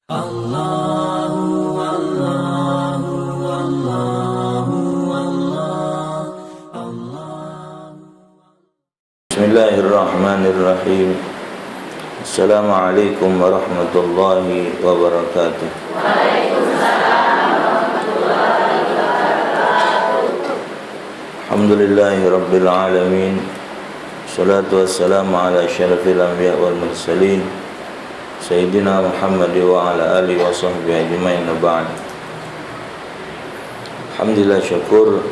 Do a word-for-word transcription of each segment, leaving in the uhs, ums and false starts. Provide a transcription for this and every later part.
Allahu, Allahu, Allahu, Allah, Allah. Bismillahirrahmanirrahim. Assalamualaikum warahmatullahi wabarakatuh. Alhamdulillahi rabbil alamin. Salatu wassalamu ala asyrafil anbiya wal mursalin, Sayyidina Muhammad wa ala alihi wa sahbihi ajmain, wa ba'd. Alhamdulillah, syukur,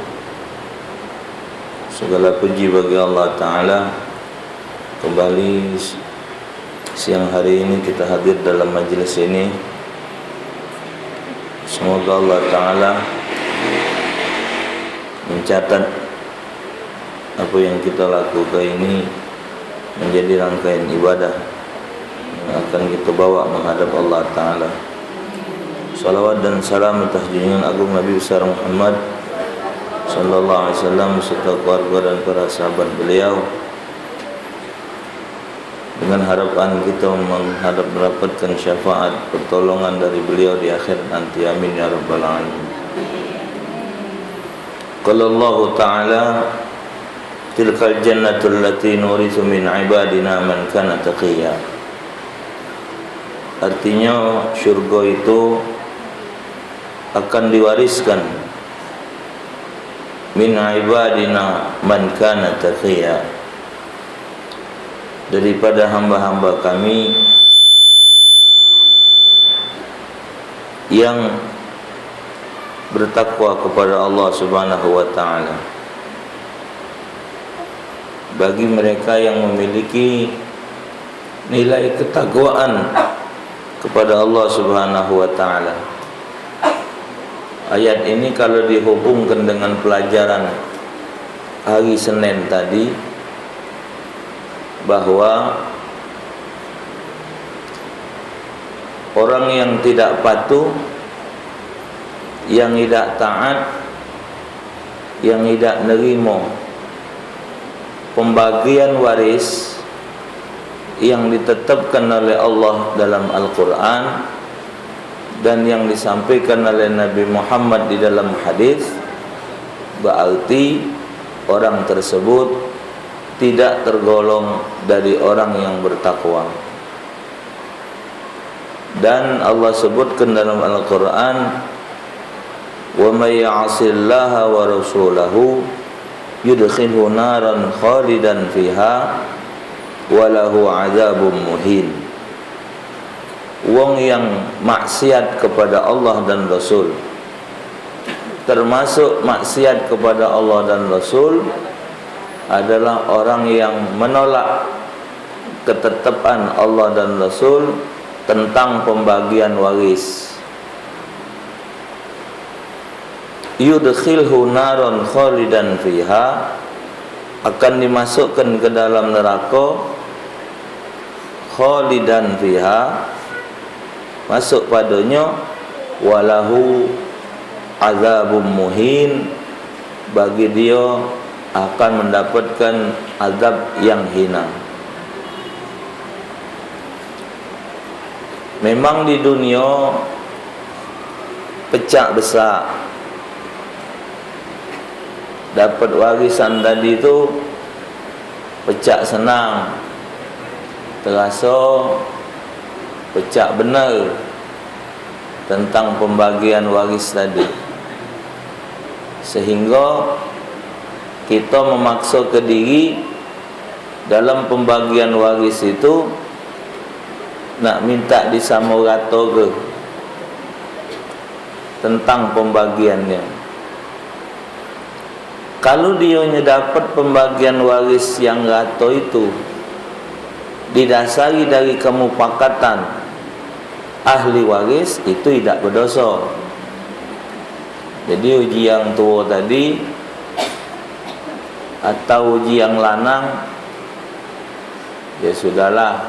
segala puji bagi Allah Ta'ala. Kembali siang hari ini kita hadir dalam majlis ini. Semoga Allah Ta'ala mencatat apa yang kita lakukan ini menjadi rangkaian ibadah yang akan kita bawa menghadap Allah Ta'ala. Salawat dan salam atas junjungan agung Nabi besar Muhammad sallallahu alaihi wasallam beserta keluarga dan para sahabat beliau, dengan harapan kita menghadap mendapatkan syafaat pertolongan dari beliau di akhirat nanti. Amin ya rabbal alamin. Qala Allahu Ta'ala, "Tilkal jannatul lati nurithu min ibadina man kana taqiya." Artinya, syurga itu akan diwariskan min ibadina man kana taqiya, daripada hamba-hamba kami yang bertakwa kepada Allah Subhanahu wa Ta'ala. Bagi mereka yang memiliki nilai ketakwaan kepada Allah Subhanahu wa Ta'ala. Ayat ini kalau dihubungkan dengan pelajaran hari Senin tadi, bahwa orang yang tidak patuh, yang tidak taat, yang tidak nerimo pembagian waris yang ditetapkan oleh Allah dalam Al-Quran dan yang disampaikan oleh Nabi Muhammad di dalam hadis, berarti orang tersebut tidak tergolong dari orang yang bertakwa. Dan Allah sebutkan dalam Al-Quran, "Wa may ya'sillaha wa rasulahu yudkhilhu naran khalidan fiha wa lahu adzabun muhin." Wong yang maksiat kepada Allah dan Rasul, termasuk maksiat kepada Allah dan Rasul, adalah orang yang menolak ketetapan Allah dan Rasul tentang pembagian waris. Yudkhilhu naran khalidan fiha, akan dimasukkan ke dalam neraka, khalidan fiha, masuk padanya, walahu azabum muhin, bagi dia akan mendapatkan azab yang hina. Memang di dunia pecak besak, dapat warisan tadi tu pecak senang, terasa pecak benar tentang pembagian waris tadi, sehingga kita memaksa ke diri dalam pembagian waris itu nak minta disamo rato ke tentang pembagiannya. Kalu dionyo dapat pembagian waris yang rato itu didasari dari kemupakatan ahli waris, itu idak bedoso. Jadi uji yang tuo tadi atau uji yang lanang, ya sudahlah,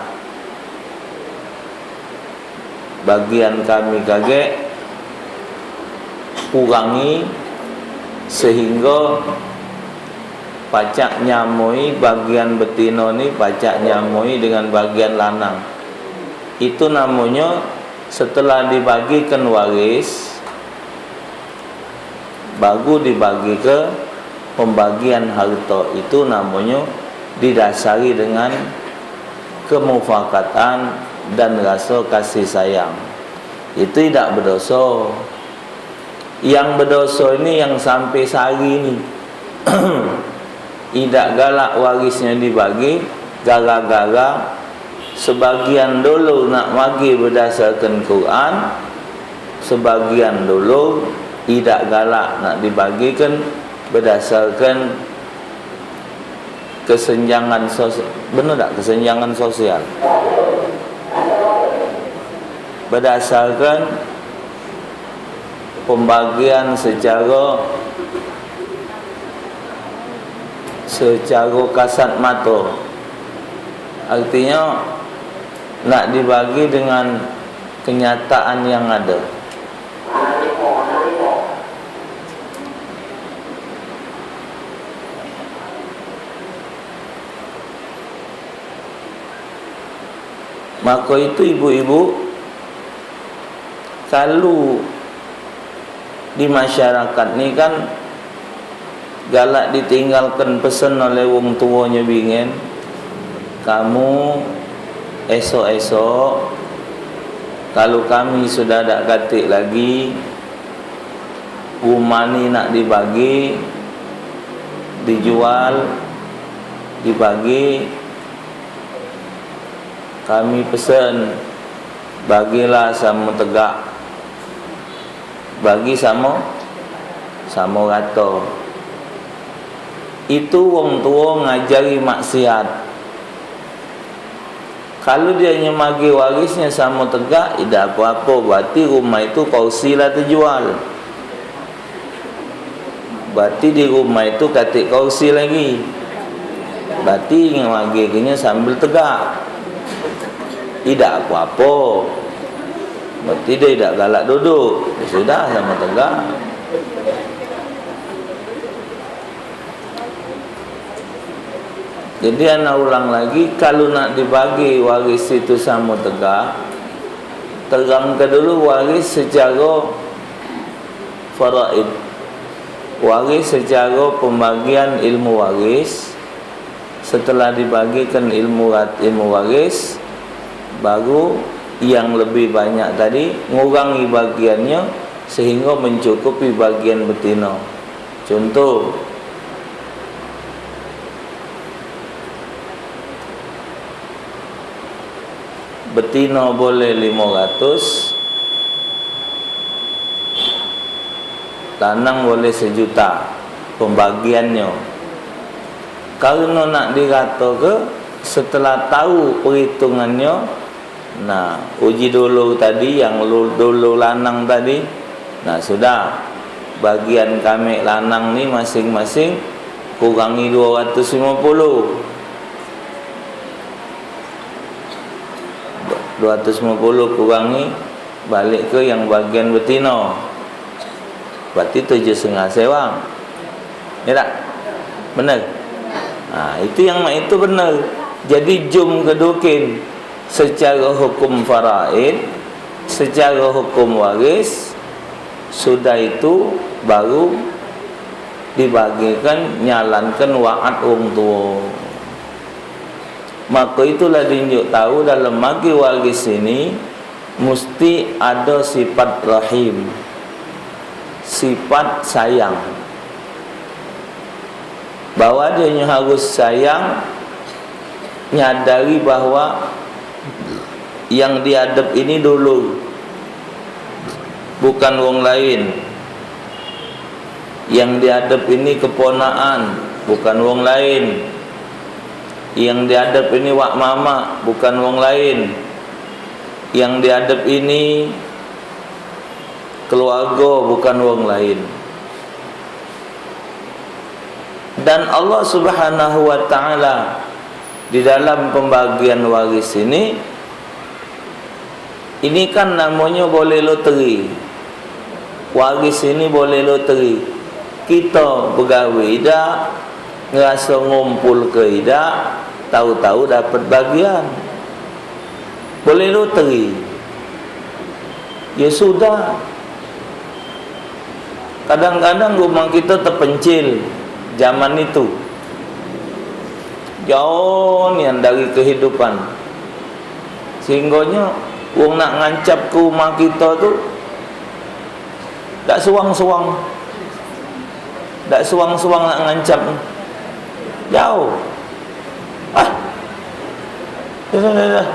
bagian kami kagek kurangi sehingga pacak nyamoi bagian betino ni, pacak nyamoi dengan bagian lanang. Itu namonyo Setelah dibagikan waris, baru dibagi ke pembagian harta itu namonyo didasari dengan kemufakatan dan rasa kasih sayang. Itu idak bedoso. Yang bedoso ini yang sampai sehari ni. Idak galak warisnyo dibagi gara-gara sebagian dulu nak bagi bedasarkan Quran, sebagian dulu idak galak nak dibagikan bedasarkan kesenjangan sos-, bener dak, kesenjangan sosial. Bedasarkan pembagian secara, secara kasat mato. Artinyo, nak dibagi dengan kenyataan yang ada. Maka itu, ibu-ibu, kalu di masyarakat ni kan galak ditinggalkan pesen oleh wong tuonyo bingen, kamu esok-esok, kalu kami sudah dak katik lagi, rumah ni nak dibagi, dijual, dibagi, kami pesen, bagilah samo tegak. Bagi samo, samo rato. Itu wong tuo ngajari maksiat. Kalu dio nyo magi warisnyo samo tegak, idak apo-apo, berarti rumah itu kursi lah tejual. Berarti di rumah itu katik kursi lagi. Berarti ngagi kenyo sambil tegak. Idak apo-apo. Berarti dio idak galak duduk. Ya sudah, samo tegak. Jadi, ana ulang lagi, kalu nak dibagi waris itu samo tegak, terangke dulu waris secaro faraid. Waris secaro pembagian ilmu waris. Setelah dibagikan ilmu rat-, ilmu waris, baru yang lebih banyak tadi ngurangi bagiannyo sehinggo mencukupi bagian betino. Contoh, betino boleh limo ratus, lanang boleh sejuta pembagiannyo. Kareno nak diratoke, setelah tau perhitungannyo, nah, uji dulu tadi, yang lu-, dulu lanang tadi, nah, sudah, bagian kami lanang ni masing-masing kurangi duo ratus limo puluh. Duo ratus limo puluh kurangi, balik ke yang bagian betino. Berarti tujuh setengah sewang. Ya tak? Bener? Ha, itu yang mak itu bener. Jadi, jum kedukin secara hukum faraid, secara hukum waris, sudah itu baru dibagikan, nyalankan waat wong tuo. Maka itulah dinjuk tau dalam magi waris ini musti ado sifat rahim, sifat sayang. Bahwa dio nyo harus sayang, nyadari bahwa yang diadep ini dulur, bukan wong lain. Yang diadep ini keponakan, bukan wong lain. Yang diadep ini wak mamak, bukan wong lain. Yang diadep ini keluargo, bukan wong lain. Dan Allah Subhanahu wa Ta'ala di dalam pembagian waris ini, ini kan namonyo boleh loteri. Waris ini boleh loteri. Kito begawe idak, ngeraso ngumpulke idak, tau-tau dapet bagian. Boleh loteri. Ya sudah. Kadang-kadang rumah kita terpencil zaman itu. Jauh nian dari kehidupan. Sehinggonyo wong nak ngancap ke rumah kita tu dak suang-suang. Dak suang-suang nak ngancap. Jauh. Ah. Dah, dah, dah, dah.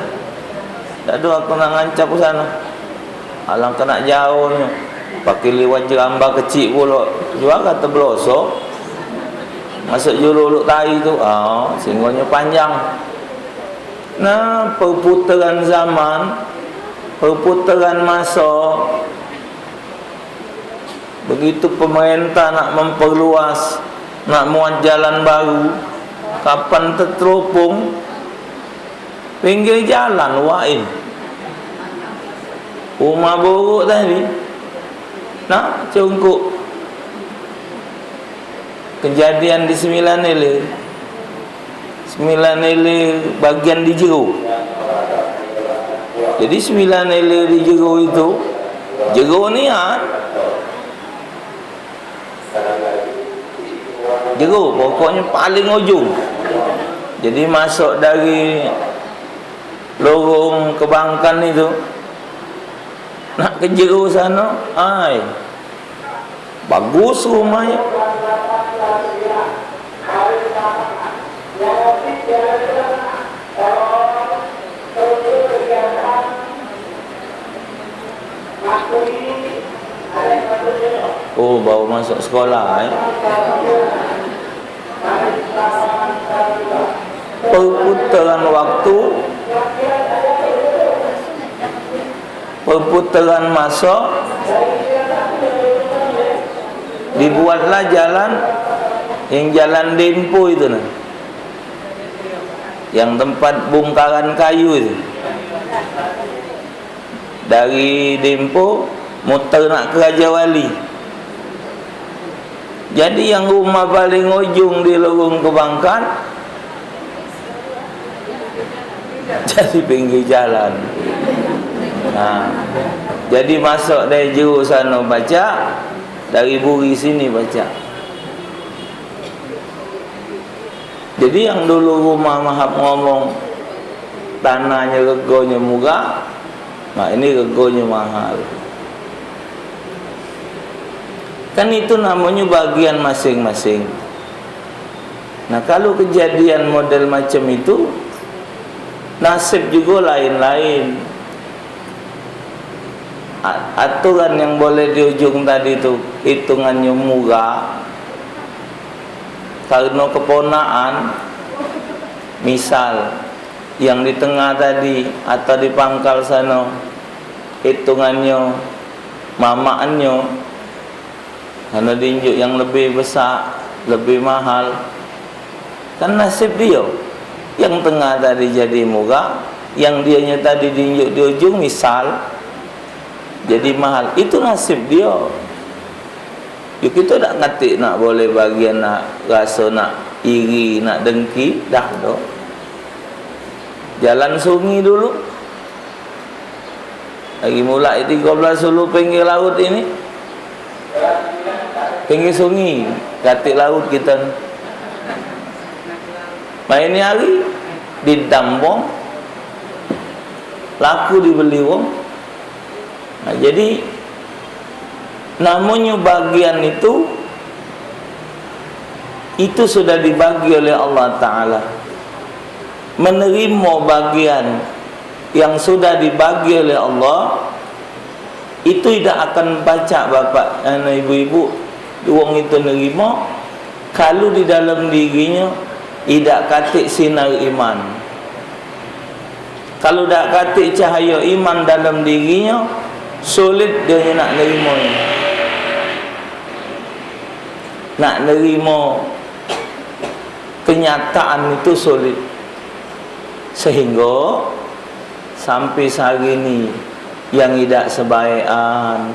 Dak ado aku nak ngancap ke sano. Alangkah nak jauhnyo. Pakai liwat jeramba kecik pulo. Jual kata belosok. Masuk juru uluk tai tu. Ah, singgonyo panjang. Nah, perputaran zaman, perputaran masa, begitu pemerintah nak memperluas, nak muat jalan baru, kapan teteropong, pinggir jalan wak in. Rumah buruk tadi, nak cungkuk. Kejadian di Sembilan Ilir. Sembilan Ilir bagian di jero. Jadi, Sembilan Ilir di jero itu, jero nian. Jero, pokoknyo paling ujung. Jadi, masuk dari lorong Kebankan itu, nak ke jero sano, ai. Bagus rumahnyo. Oh, baru masuk sekolah, eh. Perputaran waktu, perputaran masa, dibuatlah jalan, yang jalan Dempo itu nah. Yang tempat bongkaran kayu itu. Dari Dempo muter nak ke Raja Wali. Jadi, yang rumah paling ujung di lorong Kebankan jadi pinggir jalan. Nah, jadi masuk dari jero sano pacak, dari buri sini pacak. Jadi, yang dulu rumah mahap ngomong tanahnyo regonyo murah, nah, ini regonyo mahal. Kan itu namonyo bagian masing-masing. Nah, kalu kejadian model macam itu, nasib jugo lain-lain. A-, aturan yang boleh di ujung tadi tu, itungannyo murah, kareno keponakan, misal, yang di tengah tadi, atau di pangkal sano, itungannyo mamaknyo, kareno diinjuk yang lebih besak, lebih mahal. Kan nasib dio. Yang tengah tadi jadi murah, yang dionyo tadi diinjuk di ujung, misal, jadi mahal. Itu nasib dio. Yo, kito dak katik nak boleh bagian nak raso nak iri, nak dengki, dah tu. Jalan sungi dulu. Lagi mulai tigo belas Hulu pinggir laut ini. Pinggir sungi, katik laut kito ni. Main ni hari, didam wong, laku dibeli wong. Nah, jadi, namonyo bagian itu, itu sudah dibagi oleh Allah Ta'ala. Menerima bagian yang sudah dibagi oleh Allah, itu idak akan pacak, bapak, anu, ibu-ibu, wong itu nerimo, kalu di dalam dirinyo idak katik sinar iman. Kalu dak katik cahayo iman dalam dirinyo, sulit dio nak nerimo. Nak nerimo kenyataan itu sulit. Sehinggo sampai sehari ni, yang idak sebaekan,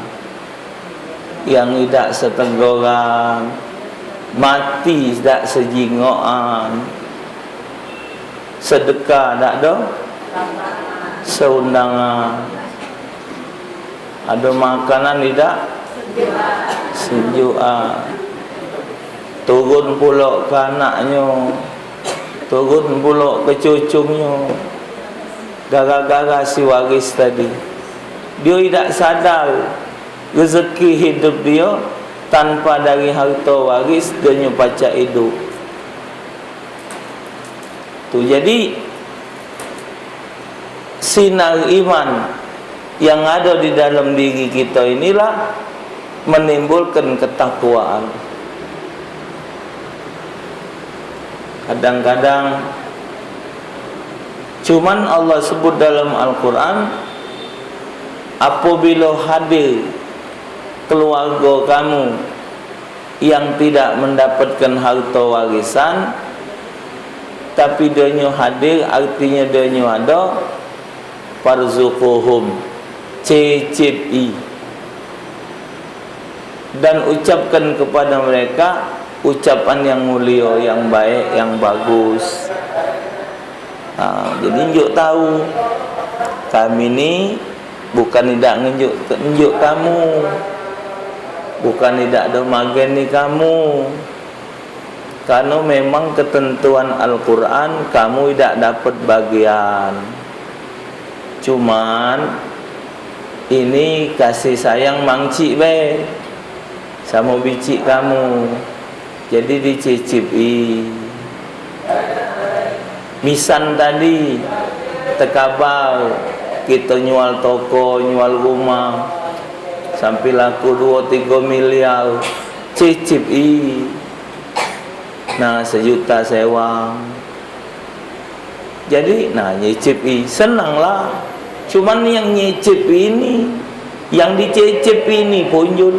yang idak setegoran, mati dak sejingokan, sedekah dak do seundangan. Ado makanan idak sejuk, ah. Turun pulo ke anaknyo, turun pulo ke cucunyo, gara-gara si waris tadi. Dio idak sadar rezeki hidup dio tanpa dari harto waris, dio nyo pacak hidup. Tu jadi, sinar iman yang ado di dalam diri kito inilah menimbulkan ketakwaan. Kadang-kadang cuman Allah sebut dalam Al-Quran, apabila hadir keluarga kamu yang tidak mendapatkan harta warisan, tapi donyo hadir, artinya donyo ada, farzuquhum, cicipi. Dan ucapkan kepada mereka ucapan yang mulia, yang baik, yang bagus. Ha, jadi njuk tahu, kami ni bukan idak ngenjuk, njuk kamu, bukan idak do mageni kamu. Karena memang ketentuan Al-Quran kamu idak dapat bagian. Cuman, ini kasih sayang mangcik be samo bicik kamu. Jadi dicicipi. Misan tadi tekabar kito nyual toko, nyual rumah, sampai laku duo tigo miliar, cicipi. Nah, sejuta sewang. Jadi, nah, nyicipi, senang lah. Cuman yang nyicipi ini, yang dicicipi ini punjul.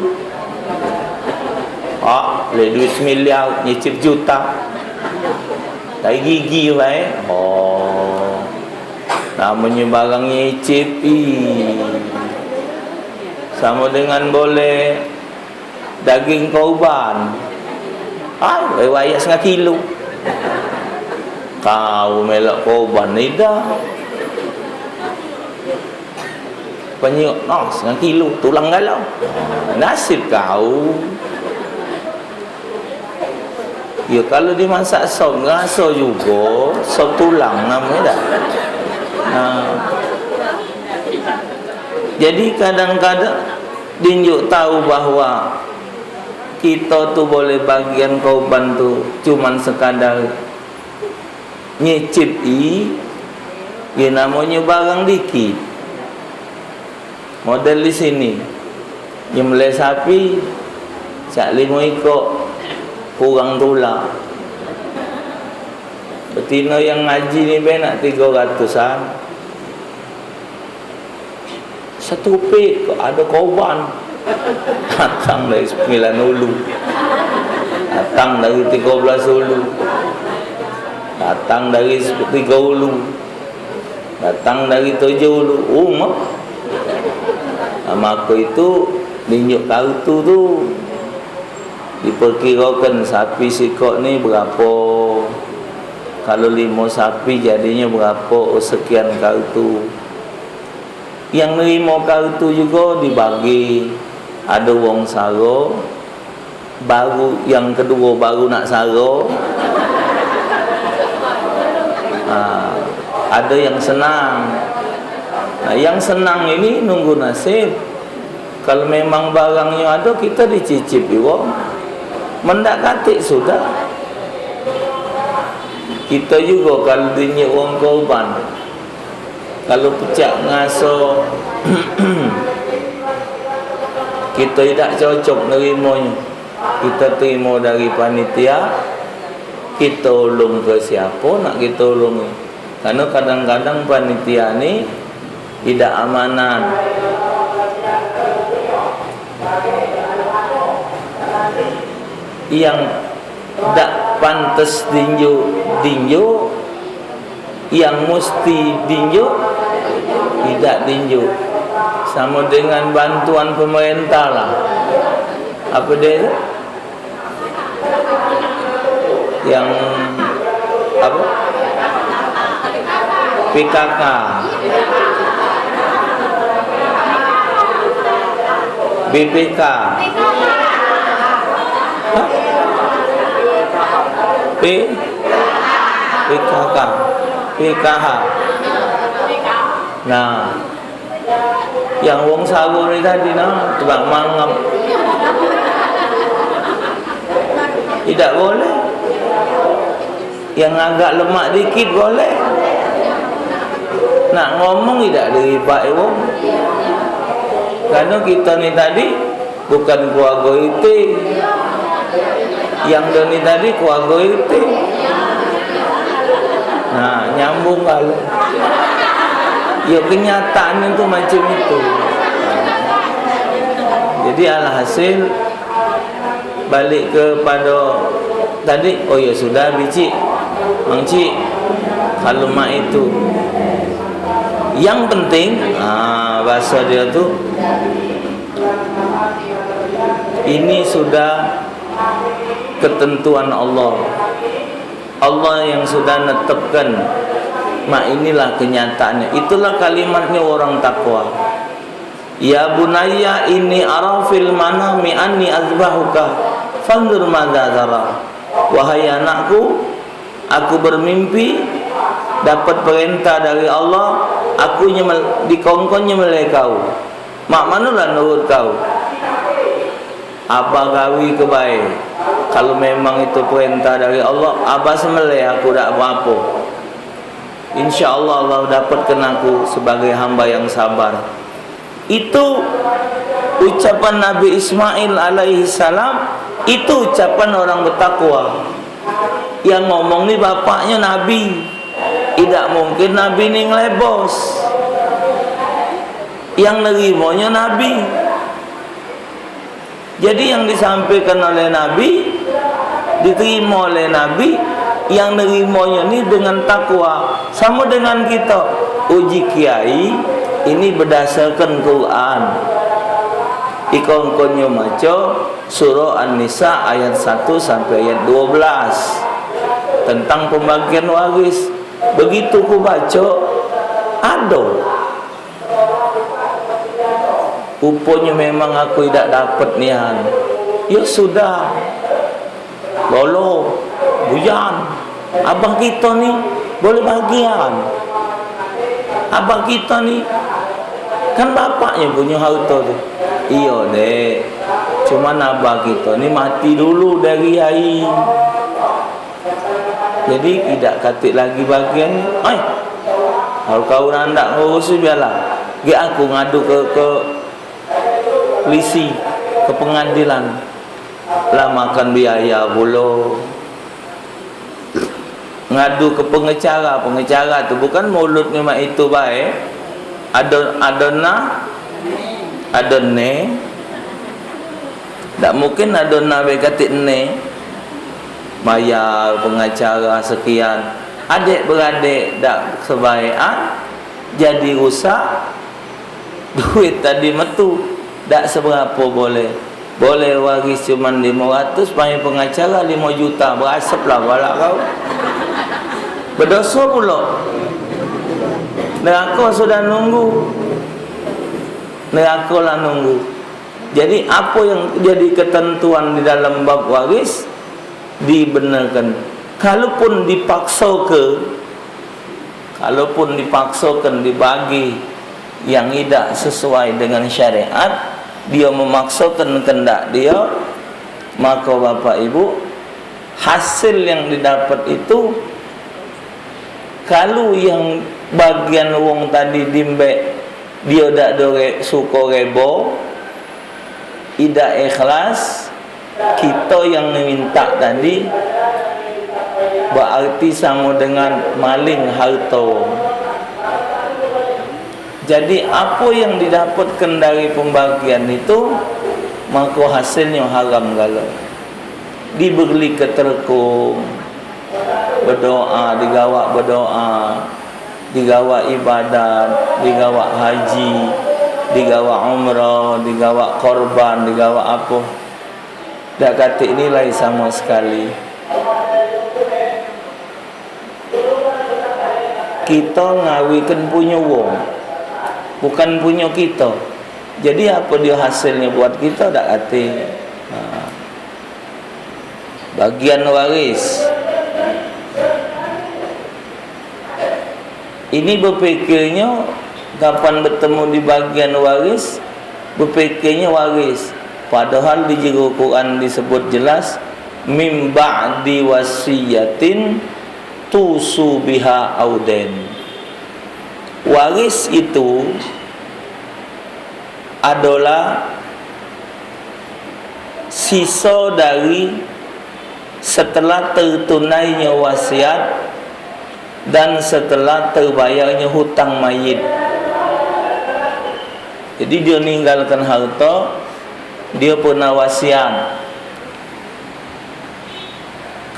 Ah, le duit semiliar, nyicip juta. Tai gigi bae. Oh. Namonyo barang nyicipi. Samo dengan boleh daging korban. Ai, riwayat setengah kilo. Kau melok korban, idak. Penyuk, noh, setengah kilo, tulang galo. Nasib kau. Ya, kalau dimasak sop, ngaso jugo, sop tulang namonyo dah. Nah. Jadi, kadang-kadang dinjuk tahu bahwa kito tu boleh bagian korban tu cuman sekadar nyicip i, ye namonyo barang dikit. Model di sini, nyembelih sapi, cak limo ikok, kurang tulah. Betino yang ngaji ni be nak tigo ratusan. Setupik, kok ado korban. Datang dari Sembilan Ulu. Datang dari Tigo Belas Ulu. Datang dari Tigo Ulu. Datang dari Tujuh Ulu. Umah. Nah, maka itu, ninjuk kartu tu, diperkirakan sapi sikok ni berapo. Kalau limo sapi, jadinyo berapo, oh, sekian kartu. Yang nerimo kartu jugo dibagi. Ado wong saro, baru yang keduo baru nak saro. Ha, ado yang senang. Nah, yang senang ini nunggu nasib. Kalau memang barangnyo ado, kito dicicip jugo. Men dak katik sudah. Kito jugo kalau dinjuk wong korban. Kalu pecak ngaso kito idak cocok nerimonyo, kito terimo dari panitia, kito ulung ke siapo nak kito ulungi. Kareno kadang-kadang panitia ni idak amanat. Yang dak pantes dinjuk, dinjuk, yang musti dinjuk, idak dinjuk. Samo dengan bantuan pemerintah lah. Apo dio tu? Yang apo? P K K. B P K. Hah? P? P K K. P K H. Nah, yang wong sahur ni tadi, nah, tukang mangap. Tidak boleh. Yang agak lemak dikit boleh. Nak ngomong idak diribai wong. Karena kita ni tadi bukan keluarga iti. Yang dia ni tadi keluarga iti. Nah, nyambung kalu. Ya, kenyataannya tu macam itu. Jadi, alhasil, balik kepada tadi, oh ya sudah, bicik, mangcik, kalau mak itu. Yang penting, ah, bahasa dia tu, ini sudah ketentuan Allah. Allah yang sudah netepkan. Mak, inilah kenyataannya. Itulah kalimatnya orang takwa. "Ya bunayya, inni ara fil manami anni azbahuka, fanzur madza tara." Wahai anakku, aku bermimpi dapat perintah dari Allah, aku nyemel, dikongkon nyembelih kau. Mak manolah nurut kau? Abah gawi ke bae. Kalau memang itu perintah dari Allah, abah sembelih, aku dak apa-apa. Insya Allah, Allah dapatkan aku sebagai hamba yang sabar. Itu ucapan Nabi Ismail alaihi salam, itu ucapan orang bertakwa. Yang ngomong ni bapaknya Nabi. Idak mungkin Nabi ni ngelebos. Yang nerimonyo Nabi. Jadi, yang disampaikan oleh Nabi, diterima oleh Nabi, yang nerimonyo ni dengan takwa. Sama dengan kita, uji kiai, ini berdasarkan Quran. Ikongkonyo maco surah An-Nisa ayat satu sampai ayat dua belas tentang pembagian waris. Begitu ku baco, ado. Ruponyo memang aku idak dapet nian. Yo sudah. Lolo, buyan. Abah kito ni boleh bagian. Abah kito ni kan bapaknyo punyo harto tu. Iyo, Dek. Cuman abah kito ni mati dulu dari ai. Jadi, idak katik lagi bagian ni. Ai, kalu kau nak ngurus, biarlah. Gek aku ngadu ke, ke polisi, ke pengadilan. Lah makan biaya pulo. Ngadu ke pengecara, pengecara tu bukan mulutnyo mak itu bae. Ado, ado nah, ado ne. Dak mungkin ado nah be katik ne. Bayar pengacara sekian. Adek beradek dak sebaekan, jadi rusak. Duit tadi metu, dak seberapo boleh. Boleh waris cuman limo ratus, pai pengacara limo juta, berasaplah balak kau. Bedoso pulo. Neraka sudah nunggu. Neraka lah nunggu. Jadi, apo yang jadi ketentuan di dalam bab waris, dibenarkan. Kalaupun dipaksoke, kalaupun dipaksokan dibagi yang idak sesuai dengan syariat, dio memaksokan kendak dio, maka bapak ibu, hasil yang didapat itu, kalu yang bagian wong tadi dimbek, dio dak do re-, suko rebo, idak ikhlas, kito yang minta tadi berarti samo dengan maling harto. Jadi, apo yang didapatkan dari pembagian itu, mako hasilnyo haram galo. Dibeli ke terko, bedoa, digawak bedoa, digawak ibadat, digawak haji, digawak umrah, digawak korban, digawak apo. Dak katik nilai samo sekali. Kito ngawikan punyo wong, bukan punyo kito. Jadi, apo dio hasilnyo buat kito, dak katek. Ha. Bagian waris. Ini bepikirnyo, kapan betemu di bagian waris, bepikirnyo waris. Padahal di jero Quran disebut jelas, "Mim ba'di wasiyatin tusu biha audain." Waris itu adolah siso dari setelah tertunainyo wasiat dan setelah terbayarnyo hutang mayit. Jadi, dio ninggalkan harto, dio pernah wasiat.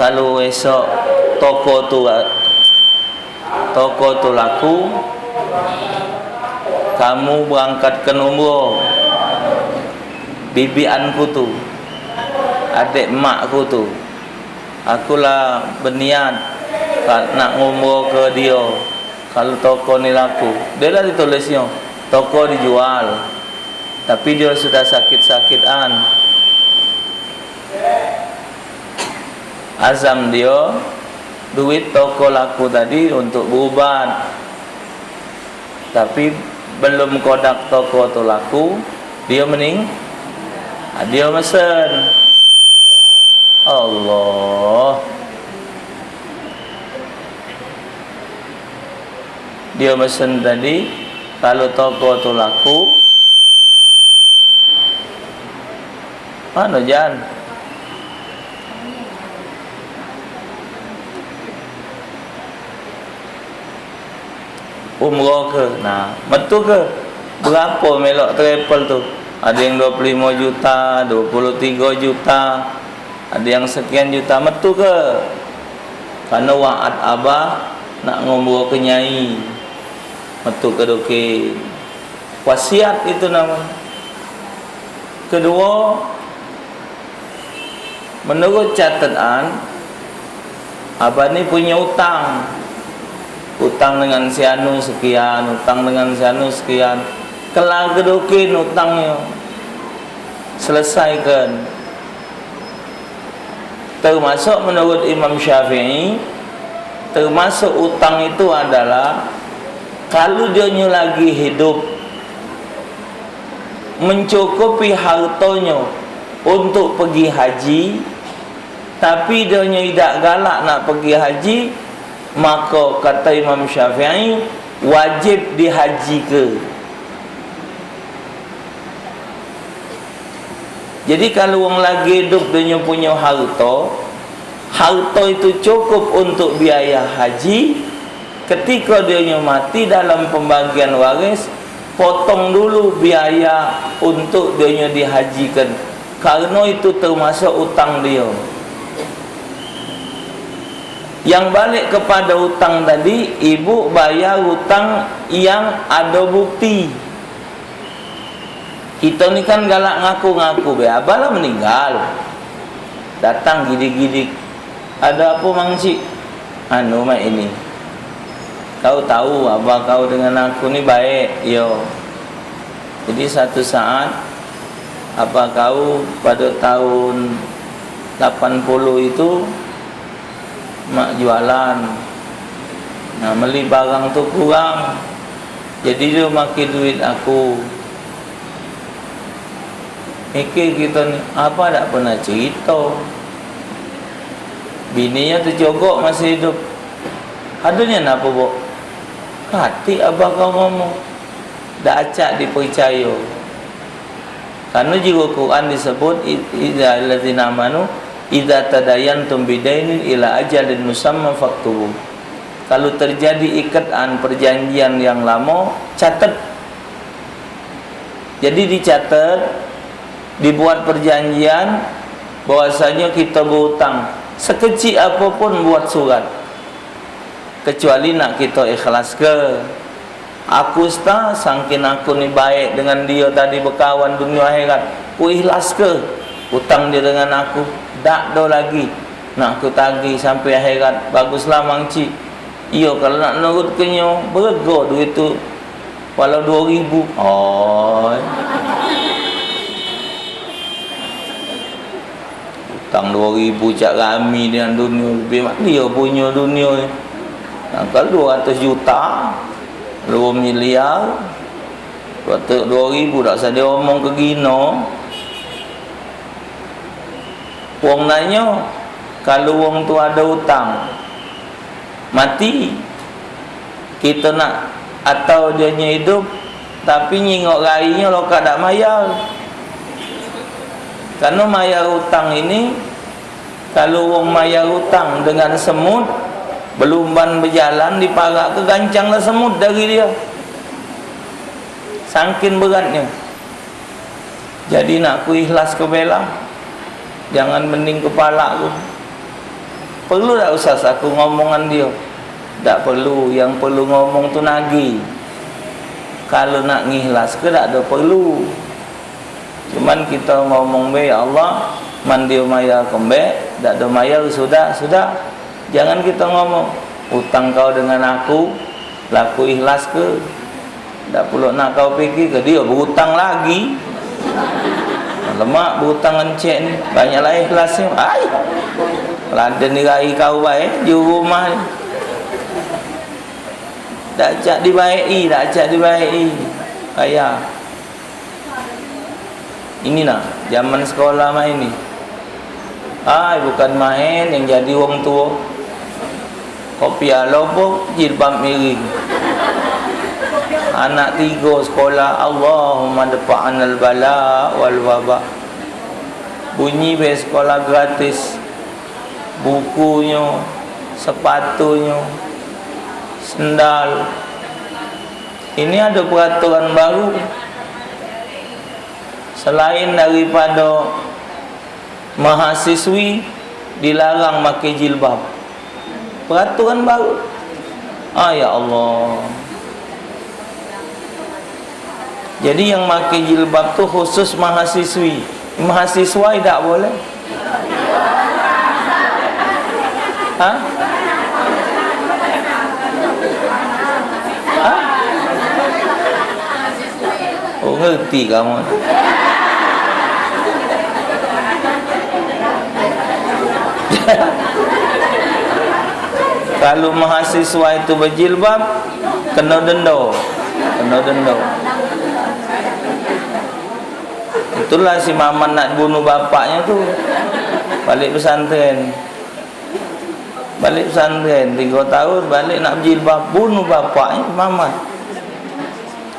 Kalu esok toko tu, toko tu laku, kamu berangkatkan umroh. Bibianku tu, adek emakku tu, aku la beniat ka-, nak ngumroh ke dio. Kalu toko ni laku, dio la ditulesnyo, toko dijual. Tapi dio sudah sakit-sakitan. Azam dio, duit toko laku tadi untuk berubat. Tapi belum kodak toko tu laku, dio mening-, dio mesen. Allah. Dio mesen tadi, kalu toko tu laku, anu, Jan, umroh ke? Nah, metu ke? Berapo melok travel tu? Ado yang duo puluh limo juta, duo puluh tigo juta, ado yang sekian juta. Metu ke? Karno wa'at abah nak ngumroh ke nyai. Metu ke doke. Wasiat itu namo. Keduo, menurut catetan, abah ni punyo utang. Utang dengan si anu sekian, utang dengan si anu sekian. Kelar kedokin utangnyo. Selesaikan. Termasuk menurut Imam Syafi'i, termasuk utang itu adalah kalu dionyo lagi hidup, mencukupi hartonyo untuk pergi haji, tapi dionyo idak galak nak pergi haji, maka kata Imam Syafi'i, wajib dihajike. Jadi, kalu wong lagi idup dionyo punyo harto, harto itu cukup untuk biaya haji, ketiko dionyo mati dalam pembagian waris, potong dulu biaya untuk dionyo dihajikan, karno itu termasuk utang dio. Yang balik kepada utang tadi, ibu bayar utang yang ado bukti. Kito ni kan galak ngaku-ngaku be, abah lah meninggal. Datang gidik-gidik. "Ado apo, Mang Cik?" "Anu, mak ini. Kau tahu abah kau dengan aku ni baik, yo. Jadi, satu saat abah kau pada tahun lapan puluh itu, mak jualan. Nah, meli barang tu kurang. Jadi, dio make duit aku." Mikir kito ni, abah dak pernah cerito. Bininyo tecogok masih idup. Ado nian apo, Bok? Katik abah kau ngomong. Dak acak dipercayo. Karno jigo Quran disebut, i-, idza alladzina amanu, "Idza tadayantum bidainin ila ajalin musamma faktubu." Kalu terjadi iketan perjanjian yang lamo, catet. Jadi dicatet, dibuat perjanjian bahwasanyo kito beutang sekecik apo pun buat surat. Kecuali nak kito ikhlaske. Aku sta, sangkin aku ni baek dengan dio tadi bekawan dunio akhirat, ku ikhlaske utang dio dengan aku, dak do lagi nak ku tagih sampe akhirat. Baguslah, Mang Cik. Iyo, kalu nak nurutkenyo, berego duit tu. Walau duo ribu. Oi. Utang duo ribu cak rami dengan dunio, lebih mak dio punyo dunio ni. Nah, kalu duo ratus juta, duo miliar, duo ratus, duo ribu dak usah diomong ke gino. Wong nanyo, kalu wong tu ado utang, mati, kito nak atau dionyo idup, tapi nyingok rainyo lokak dak mayar. Karno mayar utang ini, kalu wong mayar utang dengan semut, belumban bejalan, diparak ke gancang lah semut dari dio. Sangkin beratnyo. Jadi, nak ku ikhlas ke bela, jangan mending kepala ku. Perlu dak usah aku ngomongan dio? Dak perlu, yang perlu ngomong tu nagih. Kalu nak ngikhlas ke dak ado perlu. Cuman kito ngomong be, "Ya Allah, man dio mayar kembek, dak ado mayar, sudah, sudah." Jangan kito ngomong, "Utang kau dengan aku, laku ikhlas ke?" Dak pulo nak kau pikir ke dio berutang lagi. Lemak berutang encek ni, banyak lah ikhlas ni. Ai. Laden dirai kau bae di rumah ni. Dak cak dibaei, dak cak dibaei. Kaya. Ini nah, zaman sekolah mah ini. Ai, bukan maen yang jadi wong tuo. Kopiah loboh, jilbab miring. Anak tigo sekolah, Allahumma dfa'anal bala wal waba. Bunyi be sekolah gratis. Bukunyo, sepatunyo, sendal. Ini ado peraturan baru. Selain daripado mahasiswi dilarang make jilbab. Peraturan baru. Ah, ya Allah. Jadi, yang make jilbab tu khusus mahasiswi. Mahasiswa idak boleh. Hah? Hah? Oh, ngerti kamu. Kalu mahasiswa itu bejilbab, keno dendo. Keno dendo. Itulah si Maman nak bunuh bapaknyo tu. Balik pesantren. Balik pesantren, tigo taun, balik nak bejilbab, bunuh bapaknyo, Maman.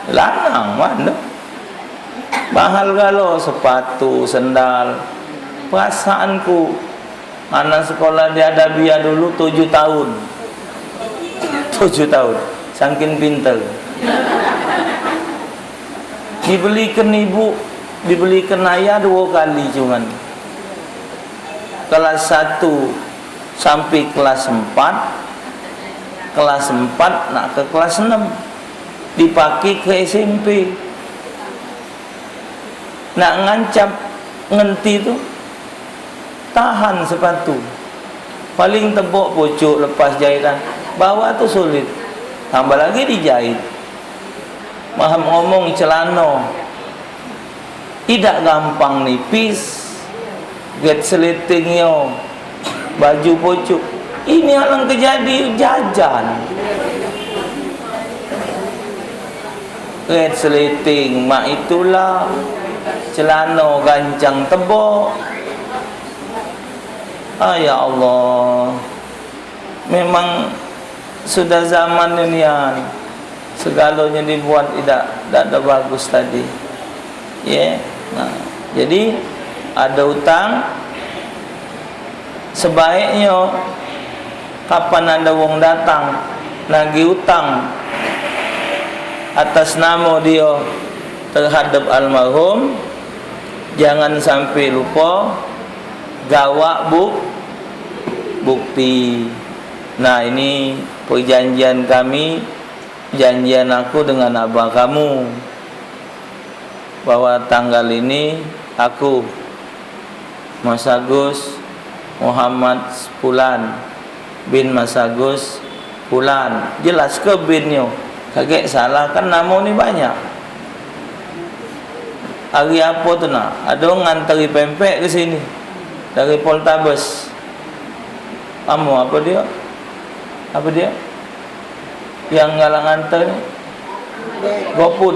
Lanang, mano? Mahal galo, sepatu, sendal. Perasaanku, anak sekolah di Adabiyah dulu tujuh taun. Tujuh taun, sangking pinter. Dibelikan ibu, dibelikan ayah duo kali cuman. Kelas satu sampe kelas empat, kelas empat nak ke kelas enam, dipake ke S M P. Nak ngancap ngenti tu, tahan sepatu. Paling tebok pucuk lepas jahitan. Bawah tu sulit. Tambah lagi dijahit. Maham ngomong celano. Idak gampang nipis. Get selitingnyo. Baju pucuk. Ini alang kejadi jajan. Red seliting mak itulah, celano gancang tebok. Ah, ya Allah. Memang sudah zaman nian, segalonyo dibuat idak, idak ada bagus tadi. Ye. Nah, jadi ada utang, sebaiknyo kapan ada wong datang nagih utang atas namo dio terhadap almarhum, jangan sampe lupo gawak buk-, bukti. Nah, ini perjanjian kami, janjian aku dengan abah kamu. Bahwa tanggal ini aku, Mas Agus Muhammad Pulan bin Mas Agus Pulan, jelas ke binnyo? Kagek salah, kan namo ni banyak. Hari apo tu nah, ado nganteri pempek ke sini dari Poltabes. Kamu apo dio? Apo dio? Yang galak nganter ni? GoFood.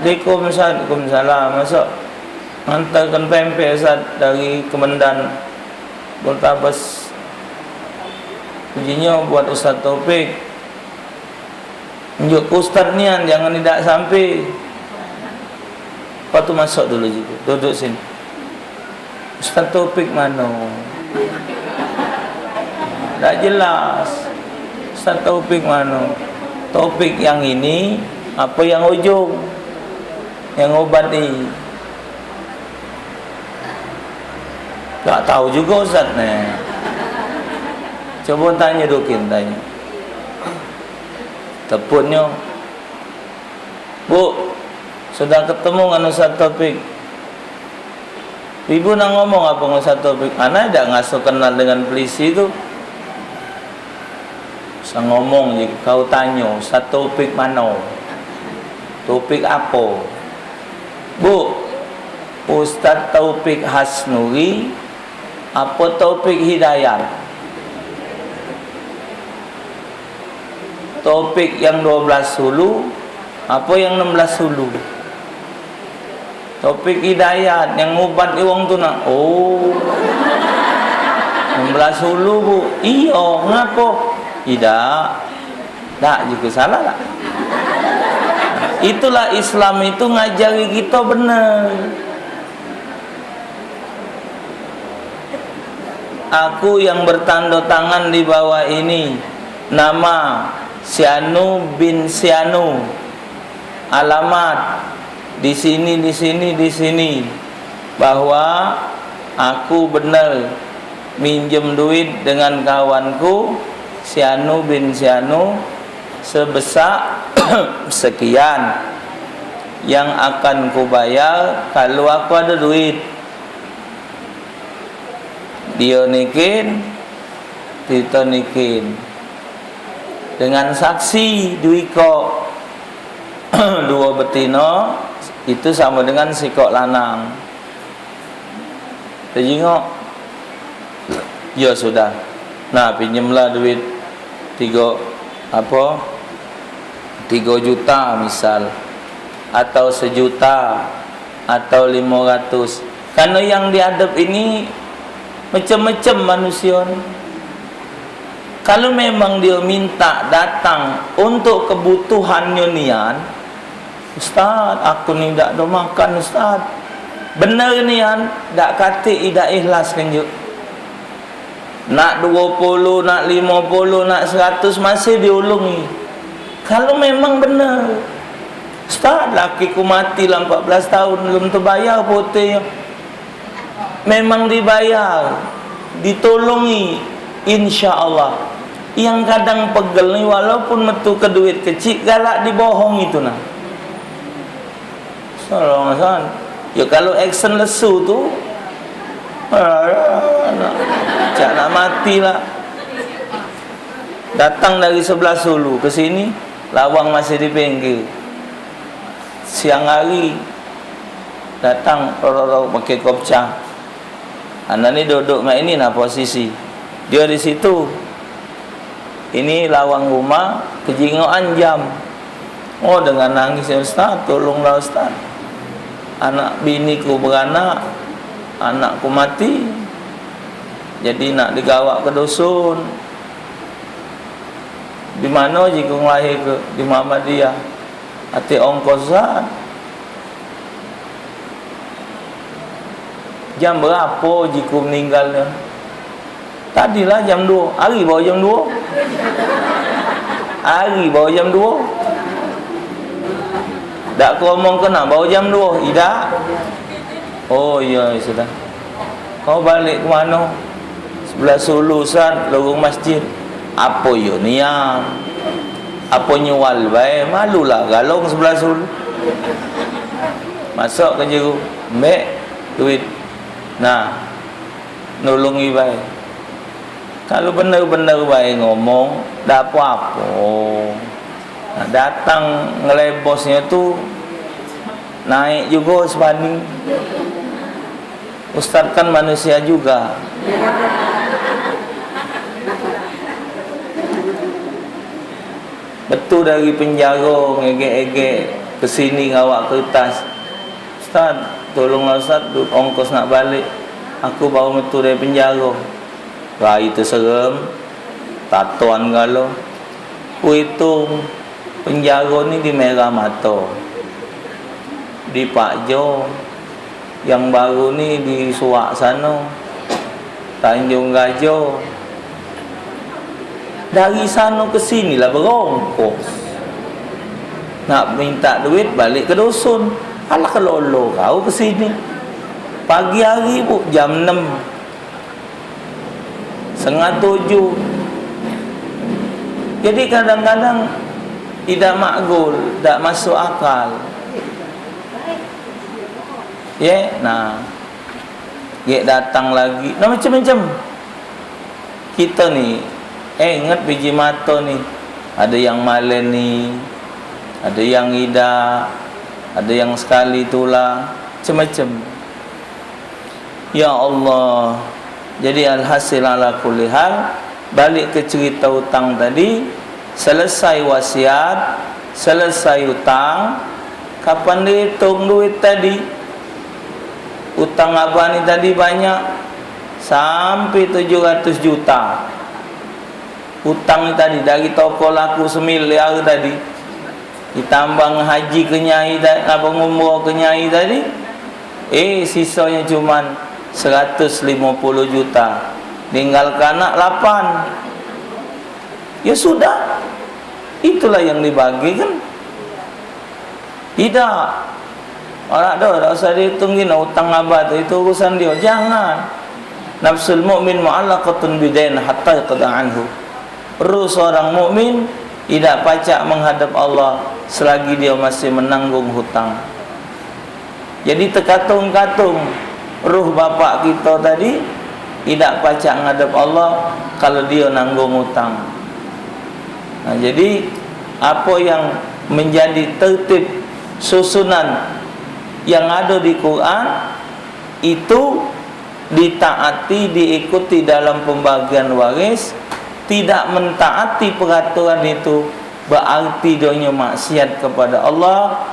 Assalamualaikum, Ustaz. Waalaikumsalam. Masuk. Nganterkan pempek, Ustaz, dari Kemendan Poltabes. Pujinyo buat Ustaz Taufik. Njuk ustaz nian, jangan idak sampe. Lepas tu masuk dulu situ, duduk sini. Ustaz Taufik mano? Dak jelas. Ustaz Taufik mano? Taufik yang ini apa yang ujung? Yang ubat ni? Dak tahu juga ustaz ni. Coba tanya Dukin, tanya. Teputnyo, "Bu, sudah ketemu ngan Ustaz Taufik?" "Ibu nak ngomong apa ngan Ustaz Taufik?" "Ana dak ngaso kenal dengan pelisi tu?" "Sa ngomong je, kau tanyo, Ustaz Taufik mano? Taufik apo?" "Bu, Ustaz Taufik Hasnuri apa Taufik Hidayat? Taufik yang dua belas hulu apa yang enam belas hulu?" "Taufik Hidayat yang ngubat wong tu nak." "Oh, enam belas hulu, Bu." "Iyo, ngapo?" "Idak." Dak juga salah lah. Itulah Islam itu ngajari kita benar. Aku yang bertanda tangan di bawah ini, nama Sianu bin Sianu, alamat di sini, di sini, di sini, bahwa aku benar minjem duit dengan kawanku Sianu bin Sianu sebesak sekian yang akan kubayar kalu aku ada duit. Dio nikin, kito nikin. Dengan saksi duo ikok, duo betino, itu samo dengan sikok lanang. Tejingok. Yo sudah. Nah, pinjemlah duit tigo, apo, tigo juta misal, atau sejuta, atau limo ratus. Karena yang diadep ini macam-macam manusia ni. Kalau memang dia minta datang untuk kebutuhannyo nian, "Ustaz, aku ni dak ado makan, Ustaz." Bener nian, dak katik idak ikhlas kenjuk. Nak duo puluh, nak limo puluh, nak seratus masih diulungi. Kalau memang bener, "Ustaz, lakiku mati lah empat belas tahun, belum tebayar pote." Memang dibayar, ditolongi, insya Allah. Yang kadang pegel ni, walaupun metu ke duit kecik, galak dibohong itu nah. Tolong, San. Ya, kalau action lesu tu, cak nak mati lah. Datang dari sebelah Sulu ke sini, lawang masih di pinggir. Siang hari, datang roro-roro pakai kopca. Anak ni duduk mak ini nah posisi. Dia di situ. Ini lawang rumah, kejingokan jam. Oh, dengan nangis, "Ya Ustaz, tolonglah Ustaz. Anak biniku beranak, anakku mati. Jadi nak digawak ke dusun." "Di mano jiku ngelahir ke?" "Di Muhammadiyah." "Ati ongkos, Ustaz?" "Jam berapo jiku meninggalnyo?" "Tadilah jam duo." "Hari baru jam duo?" "Hari baru jam duo?" "Dak ku omong kena baru jam duo?" "Idak." "Oh, iyo, sudah." "Kau balek ke mano?" "Sebelah Sulu, San, lorong masjid." "Apo yo nian? Apo nyual bae? Malulah galong sebelah Sulu." Masuk ke jeru, "Mbek, duit." "Nah, nulungi bae." Kalu bener-bener bae ngomong, dak apo-apo. Nah, datang ngelebosnyo tu naik jugo sebani. Ustaz kan manusia juga. Betul dari penjaro ngegek-egek ke sini ngawak kertas. "Ustaz, tolonglah Ustaz, du-, ongkos nak balik. Aku baru metu dari penjaro." Rai teserem, tatoan galo. Ku itung, penjaro ni di Merah Mato, di Pak Jo, yang baru ni di Suak sano, Tanjung Rajo. Dari sano ke sini lah berongkos. Nak minta duit balik ke dusun. Alah, kelolo kau ke sini. Pagi hari, Bu, jam enam. Setengah tujuh. Jadi, kadang-kadang idak makul, dak masuk akal. Ye, nah. Gek datang lagi. Nah, macam-macam. Kita ni, eh, ingat biji mato ni. Ada yang maleni, ada yang idak, ada yang sekali tula, macam-macam. Ya Allah. Jadi, alhasil, ala kulli hal, balik ke cerita utang tadi, selesai wasiat, selesai utang, kapan dihitung duit tadi? Utang abah ni tadi banyak, sampai tujuh ratus juta. Utang ni tadi dari toko laku semiliar tadi, ditambah haji ke nyai ta-, apa, ngumroh ke nyai tadi, eh, sisonyo cuman seratus limo puluh juta. Ninggalke anak lapan. Ya sudah, itulah yang dibagi kan. Idak. Anak tu dak usah dihitung gino, utang abah tu, itu urusan dio. Jangan. Nafsul mukmin mu'allaqatun bidain hatta yuqda anhu. Ruh seorang mukmin idak pacak menghadap Allah selagi dio masih menanggung hutang. Jadi, tekatung-katung ruh bapak kito tadi idak pacak ngadep Allah kalu dio nanggung utang. Nah, jadi, apo yang menjadi tertib susunan yang ado di Quran itu ditaati, diikuti dalam pembagian waris. Tidak mentaati peraturan itu berarti dionyo maksiat kepada Allah.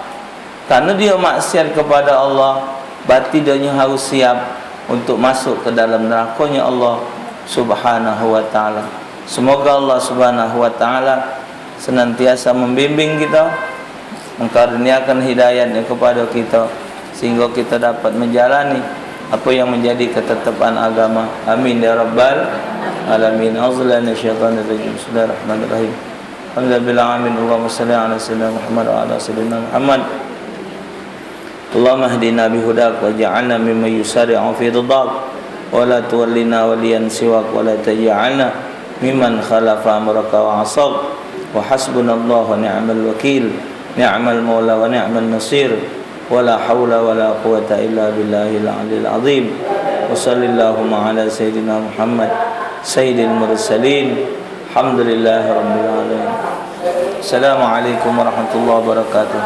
Karena dia maksiat kepada Allah, berarti dia harus siap untuk masuk ke dalam nerakonyo Allah Subhanahu wa Ta'ala. Semoga Allah Subhanahu wa Ta'ala senantiasa membimbing kita, mengkaruniakan hidayatnya kepada kita, sehingga kita dapat menjalani apa yang menjadi ketetapan agama. Amin ya rabbal alamin. A'udzubillahi minasyaitonirrajim. Bismillahirrahmanirrahim. Alhamdulillah, amin. Allahumma salli ala sayyidina Muhammad wa ala sayyidina Muhammad. Allahumma hdina bihudak waj'alna mimman yusari'u fi ridak, wa la tuwallina waliyan siwak, wa la taj'alna mimman khalafa amraka wa asak. Wa hasbunallahu wa ni'mal wakil, ni'mal maula wa ni'man nasir. Wa la haula wa la quwwata illa billahil aliyil azim. Wa sallallahumma ala sayyidina Muhammad sayyidil mursalin. Alhamdulillahi rabbil alamin. Assalamualaikum warahmatullahi wabarakatuh.